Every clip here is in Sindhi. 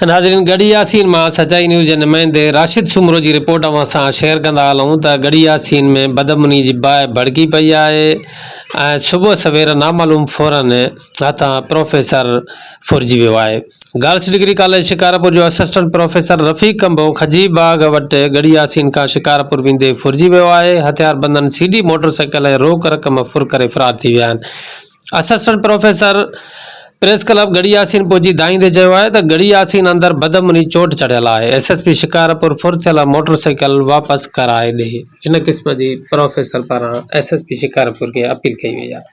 ناظرين ڳڙهي ياسين مان سچائي نيوز جي نمائندي راشد سومرو جي رپورٽ اوهان سان شيئر ڪندا هلون ته ڳڙهي ياسين ۾ بدامني جي باهه ڀڙڪي پئي آهي ۽ صبح سوير نامعلوم ڦورن هٿان پروفيسر ڦرجي ويو آهي. گرلس ڊگري ڪاليج شڪارپور جو اسسٽنٽ پروفيسر رفيق ڪمبو کجي باغ وٽ ڳڙهي ياسين کان شڪارپور ويندي ڦرجي ويو آهي، هٿياربندن سي ڊي موٽرسائيڪل ۽ روڪ رقم ڦر ڪري فرار ٿي ويا آهن. Assistant professor press club Garhi Yasin پهچي دانهيندي چيو آهي ته ڳڙهي ياسين اندر بدامني چوٽ چڙهيل آهي، ايس ايس پي شڪارپور ڦر ٿيل موٽر سائيڪل واپس ڪرائي ڏي. ان قسم جي پروفيسر پاران ايس ايس پي شڪارپور کي اپيل ڪئي وئي آهي.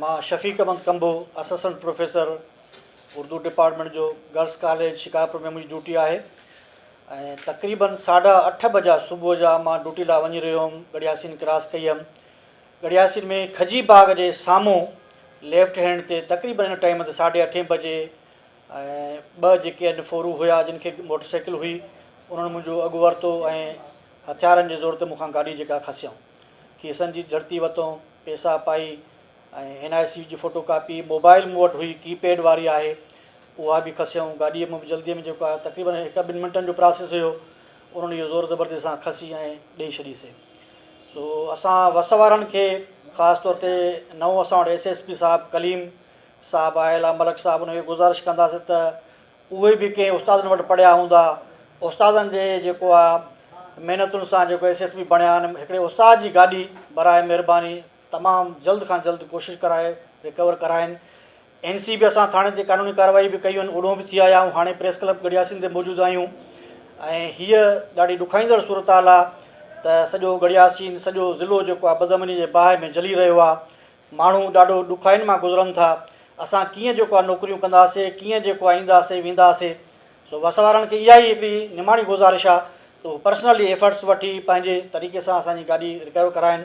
مان Shafiq Ahmed Kamboh assistant professor Urdu department جو گرلس ڪاليج شڪارپور ۾ منهنجي ڊيوٽي آهي ۽ تقريبن ساڍا اٺ بجا صبح جا مان ڊيوٽي لاء وڃي رهيو هوم ڳڙهي ياسين ڪراس ڪئي هيم ڳڙهياسين ۾ کجي باغ جي سامهون ليفٽ هينڊ تي تقريبن ان ٽائيم تي ساڍي اٺين بجي ۽ ٻه جيڪي آهن ڦورو هيا جن کي موٽر سائيڪل هئي انهن منهنجو اڳ ورتو ۽ هٿيارن جي زور تي مون کان گاڏي جيڪا کسيائون کيسن جي جهڙتي وتون پيسا پائي ۽ اين آء سي جي فوٽو ڪاپي موبائل مون وٽ هئي ڪي پيڊ واري آهي اها به کسيائون گاڏيء ۾ به جلدي ۾ جيڪو آهي تقريبن هڪ ٻن منٽن جو پراسيس هيو انهن اهو زور زبردستي سان کسي ۽ ڏئي ڇڏي سي. سو اسان وس وارن کي خاص طور تي نئون اسان وٽ ايس ايس پي صاحب ڪليم صاحب آيل آ ملڪ صاحب ان کي گذارش ڪنداسين ته اهي به ڪنهن استادن وٽ پڙهيا هوندا استادن جي جيڪو آ محنتن سان جيڪو ايس ايس پي بڻيا آهن هڪڙي استاد جي گاڏي براء مهرباني تمام جلد کان جلد ڪوشش ڪرائي ريڪور ڪرائين اين سي به اسان ٿاڻي تي قانوني ڪارروائي به ڪئي هن اوڏهون به ٿي آيا آهيون هاڻي پريس ڪلب ڳڙهياسين تي موجود آهيون ۽ هيء ڏاڍي ڏکائيندڙ صورتحال آ ته سڄو ڳڙهياسين سڄو ضلعو جيڪو آ بدامني جي باهه ۾ جلي رهيو آ ماڻهو ڏاڍو ڏکائين مان گذرن ٿا اسان ڪيئن جيڪو آ نوڪريون ڪنداسي ڪيئن جيڪو آ اينداسي وينداسي سو وس وارن کي اها ئي هڪڙي نماڻي گذارش آ ته هو پرسنلي ايفرٽس وٺي پنهنجي طريقي سان اسان جي گاڏي رڪور ڪرائين.